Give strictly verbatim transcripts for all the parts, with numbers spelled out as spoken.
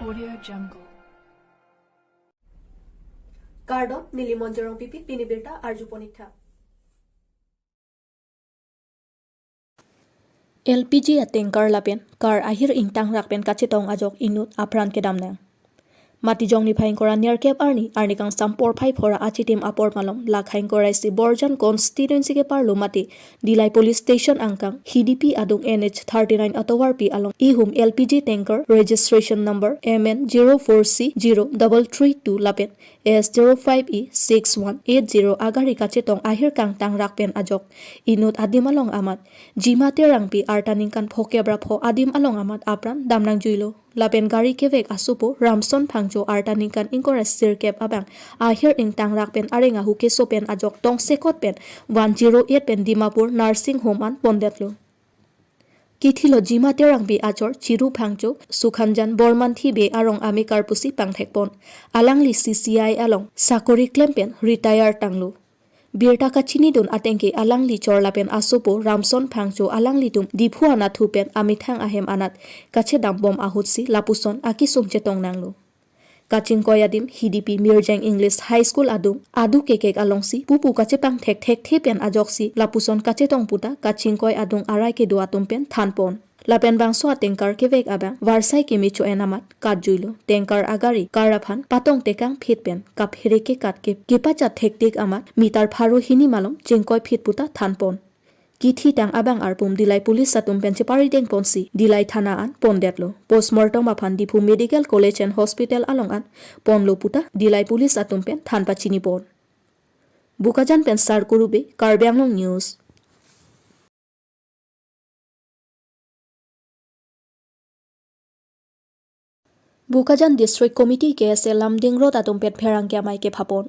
Audio Jungle. Kardom, neli Monjorong Pipi, pini birta arju pon ik tha. L P G a-tanker lapen car ahir ingtangrak pen kachetong ajok inut apran kedam nang. Matijong niphai ingkoi ra nerkep arni, arni kangsam porphai phora achitim apor malom, lakhai ingkoi ra isi Borjan constituency keparlo mate Dillai Police Station angkang, Hidipi adung N H thirty-nine atovarpi along ihum L P G tanker registration number M N zero four C zero double three two lapen S zero five E six one eight zero agari kachetong ahir kangtangrak pen ajok inut adim along amat Jima Terangpi arta ningkan phokep ra pho adim along amat apran dam nangjuilo. Lapen gari kevek asopo Ramson Phangcho arta ningkan ingkoi ra sirkep abang ahir ingtangrak pen areng ahu keso pen ajok tongsekot pen one zero eight pen Dimapur Nursing Home an pondetlo. Kithilo Jima Terangpi achor Chiru Phangcho, Sukhanjan Bormanthi Bey arong amekar pusi pangthekpon. Alangli C C I along sakori klem pen retire tanglo. Birta kachinidun ateng ke alangli chor lapen asopo Ramson Phangcho alanglitum Diphu anatthu pen amethang ahem anat kachedambom ahutsi lapuson akesung chetong nanglo. Kachingkoi adim Hidipi Mirjeng English High School adung adu kekek alongsi pupu kachepangthek thekthe pen ajoksi lapuson kachetong puta kachingkoi adung arai kedo atum pen thanpon. Lapen bangso a-tanker kevek abang varsai keme cho-en amat katjuilo. Tanker agari car aphan patong tekang phit pen kaphere kekat ke kepachat thektik amat meter pharo hini malom chingkoi phit puta thanpon. Kithitang abang arpum Dillai Police atum pen cheparideng ponsi Dillai Thana an pondetlo. Postmortem aphan Diphu Medical College and Hospital along an ponlo puta Dillai Police atum pen than pachinipon. Bokajan pen Sarkuru Bey, Karbi Anglong News. Bokajan District Committee K S A Lumding Road atum pen pherangke amei kephapon.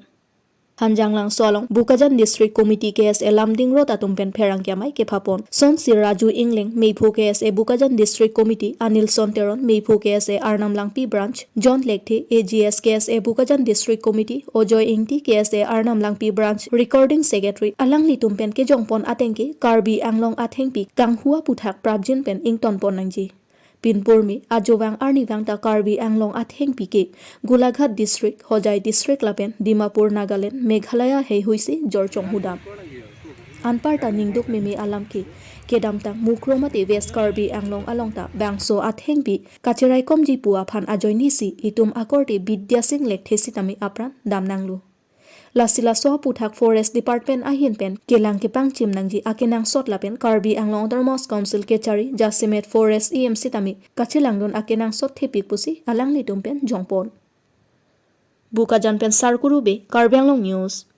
Hanjanglangso along Bokajan District Committee K S A Lumding Road atum pen pherangke amei kephapon. Sonsi Raju Engleng, Meiphu K S A Bokajan District Committee, Anilson Teron, Meiphu K S A Arnam Langpi Branch, John Lekthe, A G S K S A Bokajan District Committee, Ojoy Ingti, K S A Arnam Langpi Branch Recording Secretary, alanglitum pen kejongpon ateng ke Karbi Anglong athengpi kanghu aputhak prapjin pen ingtonpon nangji. Pinpur me ajovang arnivang ta Karbi Anglong athengpi ke Golaghat District, Hojai District lapen Dimapur, Nagaland, Meghalaya heihui si jorchong hudam. Anparta ningduk meme alam ke kedamtang Mukroh mate West Karbi Anglong along ta bangso athengpi kacheraikomji pu aphan ajoinesi itum akorte Bidya Sing Lekthe sitame apran damnanglo. Lasi laso aputhak Forest Department ahin pen kelang kepangchim nangji akenangsot lapen Karbi Anglong Autonomous Council kechari jasemet Forest E M sitame kachelangdun akenangsot thepik pusi alanglitum pen jongpon. Bokajan pen Sarkuru Bey, Karbi Anglong News.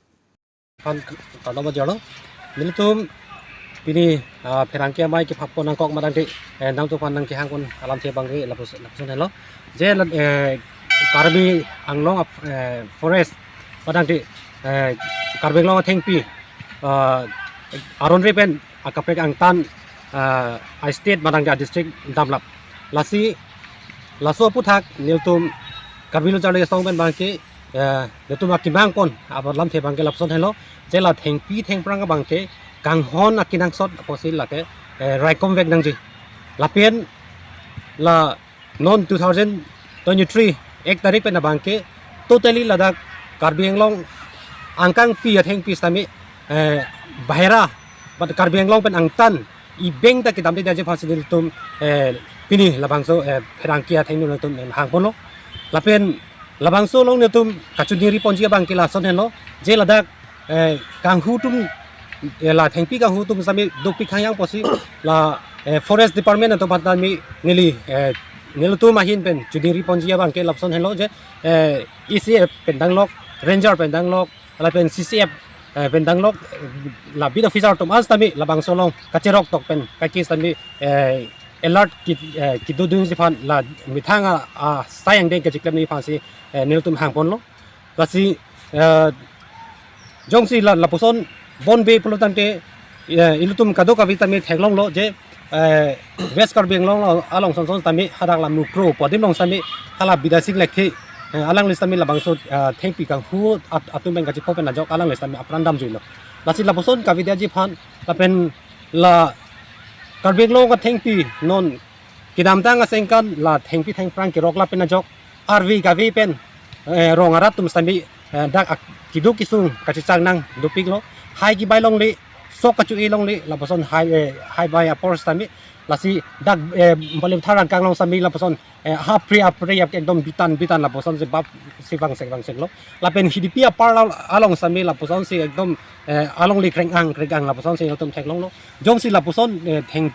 Han, kardom pajirlo. Nelitum pini, ah, pherangke amei kephapon nangkok madangte, eh, nangtum aphan nangkehangpon alamthe abangke lapus, lapuson helo. Je la, eh, Karbi Anglong ap, eh, Forest madangte, eh, Karbi Anglong athengpi, ah, aron re pen akaprek angtan, ah, a-state madangte a-district damlap. Lasi laso aputhak nelitum Karbi Lo Charli Asong pen abangke, eh, nelitum akemangpon alamthe abangke lapuson helo, je la thengpi thengphrang abangke kanghon akenangsot apotsi lake, eh, raikomvek nangji. Lapen la non two thousand twenty-three ek tarik pen abangke totally ladak Karbi Anglong angkangpi athengpi sitame, eh, bahera, but Karbi Anglong pen angtan ibeng ta kedamde daji aphansi nelitum, eh, pini labangso, eh, pherangke athengno nelitum, eh, hangponlo. Lapen labangso along nelitum kachoningri ponji abangke lason helo, je ladak, eh, kanghu atum, eh, la thengpi kanghu atum sitame dopik hangyang apotsi la, eh, Forest Department atum aphan tame neli, eh, nelitum ahin pen choningri ponji abangke lapuson helo je, eh, E C F pen danglok, Ranger pen danglok, lapen C C F, eh, pen danglok, eh, la beat officer atum an sitame labangso along kacherok tok pen kaki sitame, eh, alert ki, eh, kedodunji aphan la methang a, asai angdeng kacheklemji aphansi, eh, nelitum hangponlo. Lasi, eh, jongsi la, lapuson bonbe pulo tangte, eh, ilitum kadokave tame theklonglo je, eh, West Karbi Anglong along, along sonson tame hadak la Mukroh pu adim along tame hala Bidya Sing Lekthe, eh, alangli tame labangso, eh, thengpi kanghu at-, atum pen kachepho pen ajok alangli tame apran damjuilo. Lasi lapuson kavedetji aphan lapen la Karbi Anglong athengpi non kedamtang asengkan la thengpi thengphrang kerok lapen ajok arve kave pen, eh, rong arat atum sitame, eh, dak ak-, keduk kesung kachechang nang dopiklo. Hai kebai longle, sok kachu-e longle, lapuson hai, eh, hai bai apor sitame, lasi dak, eh, Balipatha Rangkang along sitame lapuson, eh, hapre apre ap ekdom bitan bitan lapusonsi bap si vangse vangse lo. Lapen Hidipi apar la-, along sitame lapusonsi ekdom, eh, alongle kreng-ang kreng-ang lapusonsi latum theklonglo. Jongsi lapuson, eh, theng,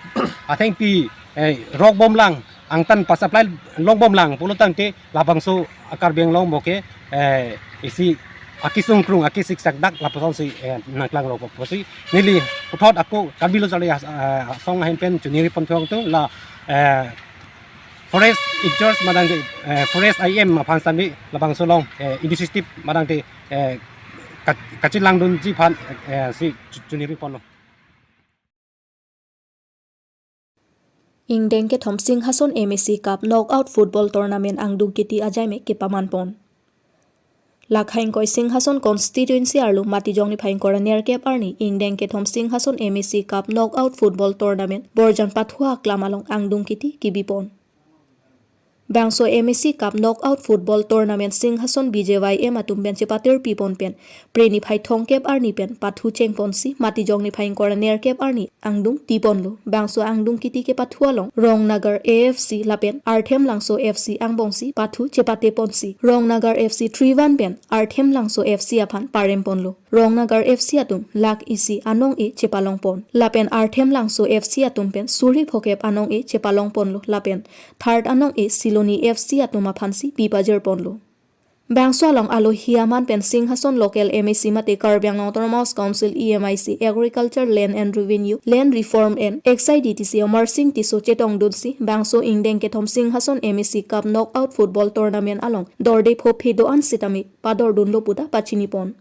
athengpi, eh, rok bomlang, angtan pa-supply long bomlang pulo tangte labangso a-Karbi Anglong bo ke, eh, isi akesung krung akesik sak dak lapusonsi, eh, nangklang lo pusi neli puthot ako Karbi Lo Charli As-, eh, Asong ahin pen choningri pon thong tung la, eh, forest in-charge madang te, eh, forest I M aphan sitame labangso along, eh, initiative madang te, eh, ka-, kachelangdunji aphan, eh, si chu-, choningri ponlo. Ingdeng kethom Singhason M A C Cup Knockout Football Tournament angdung kiti ajaimek kepaman pon. Lakha ingkoi Singhason Constituency arlo Matijong niphai ingkoi ra nerkep arni ingdeng kethom Singhason M A C Cup Knockout Football Tournament Borjan Pathua Aklam along angdung kiti kebi pon. Bangso M A C Cup Knockout Football Tournament Singhason B J Y M atum pen chepatir pi pon pen Phre niphai thomkep arni pen pathu cheng ponsi Matijong niphai ingkoi ra nerkep arni angdung ti ponlo. Bangso angdung kiti kepathu along Rongnagar A F C lapen Arthemlangso F C angbongsi pathu chepate ponsi Rongnagar F C three one pen Arthemlangso F C aphan parem ponlo. Rongnagar F C atum lakh isi anong-e chepalong pon. Lapen Arthemlangso F C atum pen suri phokep anong-e chepalong ponlo. Lapen third anong-e Siloni F C atum aphansi pi pajir ponlo. Bangso along alohi aman pen Singhason local M A C mate Karbi Anglong Autonomous Council E M I C Agriculture, Land and Revenue, Land Reform and Excise D T C Amar Sing Tisso chetongdunsi bangso ingdeng kethom Singhason M A C Cup Knockout Football Tournament along dorde phophe do-an sitame padordunlo puta pachini pon.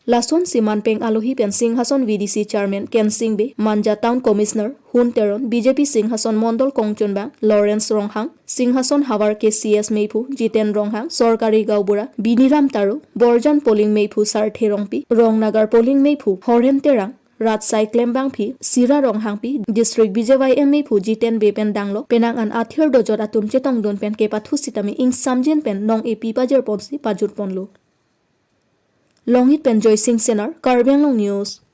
Lasonsi manpeng alohi pen Singhason V D C Chairman Kensing Bey, Manja Town Commissioner Hun Teron, B J P Singhason Mondol Kongchunbang Lawrence Ronghang, Singhason havar K C S meiphu Jiten Ronghang, Sorkari Gaonbura Biniram Taro, Borjan polling meiphu Sarthe Rongpi, Rongnagar polling meiphu Horhen Terang, Ratsai Klembangpi, Sira Ronghangpi, District B J Y M meiphu Jiten Bey pen danglo penang an athir dojot atum chetongdun pen kepathu sitame ingsamjin pen nong-e pi pajir ponsi pajut ponlo. Longit pen Joy Singh Senar, Karbi Anglong News.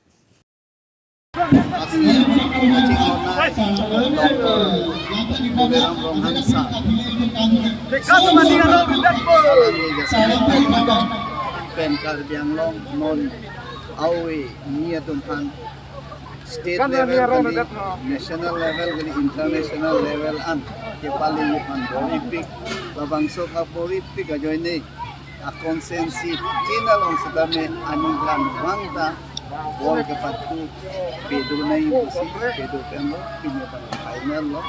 Pen Karbi Anglong non awe ni atum aphan state level kali, national level kali, international level an kepalingji aphan bor-ipik, labangso kabor-ipik ajoine a-constituency tin along sitame aningkanvang ta ball kepathu pedonai pusi pedo pen lo, pini pen final lo.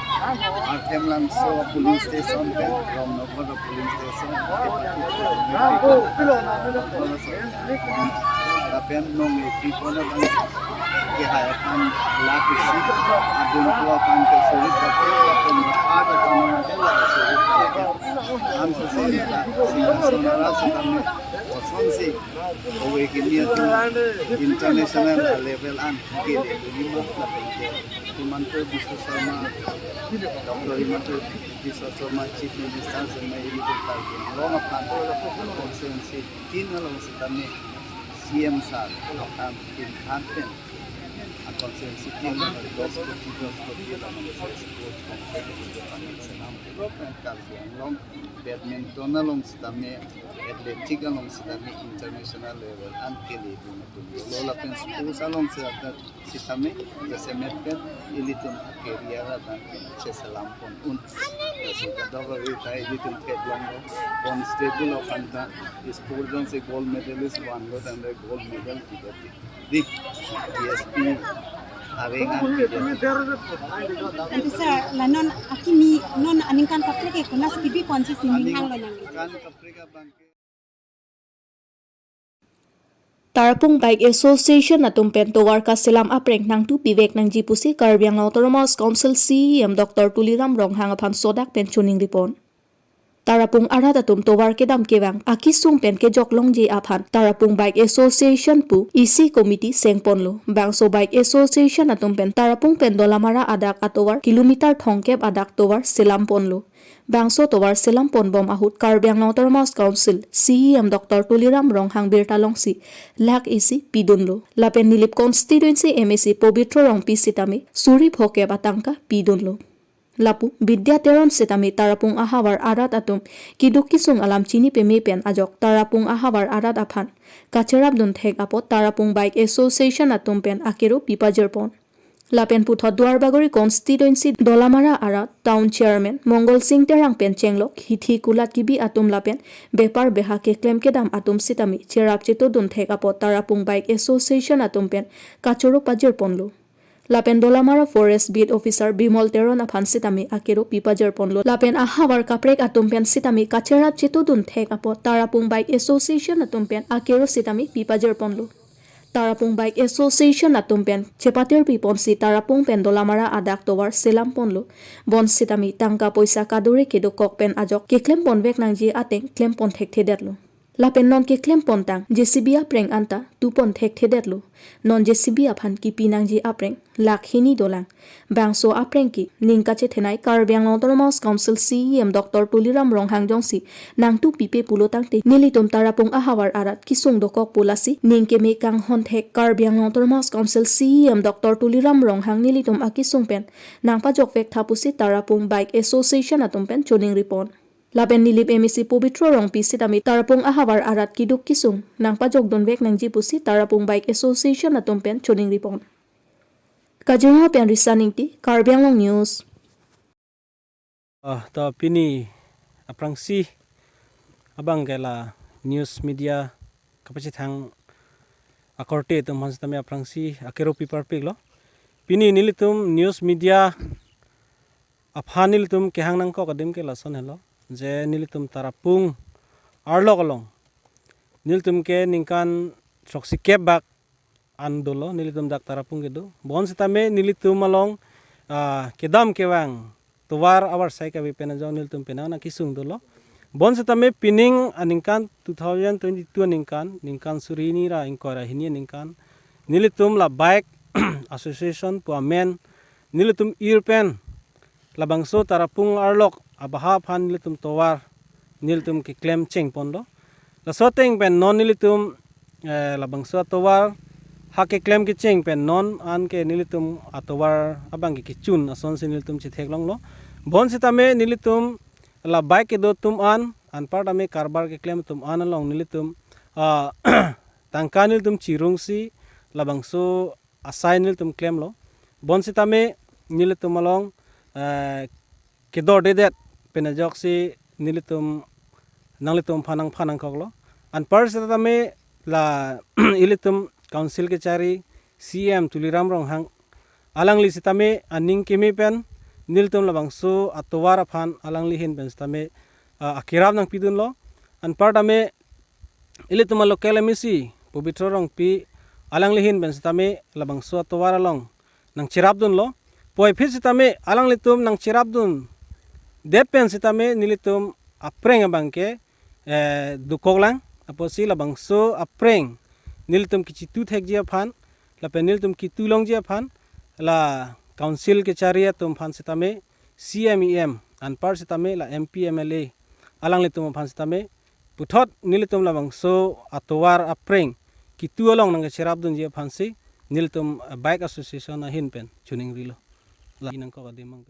Arthemlangso polling station pen, Rongnagar polling station, kepathu lapen nong-e pi pon abang kehai aphan lakh isi, adun ko aphan ke suri pate, lapen rat aphan ke lakh suri pate. An sese la Singhason arat sitame kosonsi ove kini atum international level an kele lima lapen ke Himanta Biswa Sarma, Doctor Himanta Biswa Sarma Chief Minister sitame ilitum Karbi Anglong aphan constituency tin along sitame C M sir aphan tin khan pen a-constituency tin along dos koti, dos koti along sports complex development selam, Karbi Anglong badminton along sitame, athletic along sitame international level an kele dun atum lo, lapen sports along sitame jasemet pen ilitum a-career adan cheselam pon un. Lasi kadokave ta ilitum theklonglo, constable aphan ta sports along si gold medalist vanlo tangte gold medal pidetji. Di D S P areng an pidetji. Ante sir, la non akimi, non aningkan kaprek ke konas kibi konsi sining hanglo nang. Aningkan kaprek abang ke Tarapung Bike Association atum pen tovar kaselam aprek nangtupivek nangji pusi Karbi Anglong Autonomous Council C E M Doctor Tuliram Ronghang aphan sodak pen choningri pon. Tarapung arat atum tovar kedam kevang akesung pen kejok longji aphan Tarapung Bike Association pu isi committee seng ponlo. Bangso Bike Association atum pen Tarapung pen Dolamara adak atovar kilometer thomkep adak tovar selam ponlo. Bangso tovar selam ponbom ahut Karbi Anglong Autonomous Council C E M Doctor Tuliram Ronghang birta longsi lakh isi pidunlo. Lapen Nilip constituency M A C Pobitro Rongpi sitame suri phokep atangka pidunlo. Lapu Bidya Teron sitame Tarapung ahavar arat atum keduk kesung alam chini peme pen ajok Tarapung ahavar arat aphan kacherapdun thek apot Tarapung Bike Association atum pen akero pipajirpon. Lapen puthot Duarbagori constituency Dolamara arat town chairman Mongol Sing Terang pen chenglok hithi kulat kibi atum lapen bepar beha keklem kedam atum sitame cherap chetodun thek apot Tarapung Bike Association atum pen kachoro pajirponlo. Lapen Dolamara Forest Beat Officer Bimol Teron aphan sitame akero pipajirponlo. Lapen ahavar kaprek atum pen sitame kacherap chetodun thek apot Tarapung Bike Association atum pen akero sitame pipajirponlo. Tarapung Bike Association atum pen chepatir piponsi Tarapung pen Dolamara adak tovar selam ponlo. Bonsitame tangka poisa kadure kedokok pen ajok keklem ponvek nangji ateng klem pon thekthedetlo. Lapen non keklem pontang J C B apreng anta tu pon thekthedetlo. Non J C B aphan kipi nangji apreng lakh hini dolang. Bangso apreng ke ning kachethenei Karbi Anglong Autonomous Council C E M Doctor Tuliram Ronghang jongsi nangtu pipe pulo tangte nelitum Tarapung ahavar arat kesung dokok pu lasi ning keme kanghon thek Karbi Anglong Autonomous Council C E M Doctor Tuliram Ronghang nelitum akesung pen nangpajokvek tha pusi Tarapung Bike Association atum pen choningripon. Lapen Nilip M A C Pobitro Rongpi sitame Tarapung ahavar arat keduk kesung nangpajokdunvek nangji pusi Tarapung Bike Association atum pen choningripon. Kaziranga pen Risa Ingti, Karbi Anglong News. Ah, to pini aphrangsi abang ke la news media kapachethang akorte atum aphan sitame aphrangsi akero piparpiklo. Pini nelitum news media aphan nelitum kehang nangkok adim ke lason helo, je nelitum Tarapung arlok along nelitum ke ningkan throksi kep bak an dolo, nelitum dak Tarapung kedo. Bonsitame nelitum along, ah, kedam kevang tovar avarsai kave pen ajok nelitum penang nangkesung dolo. Bonsitame pining aningkan two thousand twenty-two aningkan, ningkan suri hini ra ingkoi ra hini aningkan nelitum la Bike Association pu amen nelitum ir pen labangso Tarapung arlok abaha aphan nelitum tovar nelitum keklem chengponlo. Laso ateng pen non nelitum, eh, labangso atovar ha keklem kecheng pen non an ke nelitum atovar abang ke kechun asonsi nelitum chetheklonglo. Bonsitame nelitum la bike kedo atum an, anpartame karbar keklem atum an along nelitum, ah, tangka nelitum chirungsi labangso asai nelitum klemlo. Bonsitame nelitum along, eh, kedordedet pen ajoksi nelitum nanglitum aphan nangphan nangkoklo. Anpar sitame la ilitum council kechari C E M Tuliram Ronghang alangli sitame aning keme pen nelitum labangso atovar aphan alangli ahin pen sitame, ah, akerap nangpidunlo. Anpartame ilitum a-local M A C Pobitro Rongpi alangli ahin pen sitame labangso atovar along nangcherapdunlo. Puvoiphit sitame alanglitum nangcherapdundet pen sitame nelitum apreng abang ke, eh, dokoklang. Apotsi labangso apreng nelitum kechitu thekji aphan lapen nelitum kitu longji aphan la council kechari atum aphan sitame, C E M, E M, anpar sitame la M P, M L A alanglitum aphan sitame puthot nelitum labangso atovar apreng kitu along nangkecherapdunji aphansi nelitum, eh, bike association ahin pen choningrilo. La nangkok adim abang.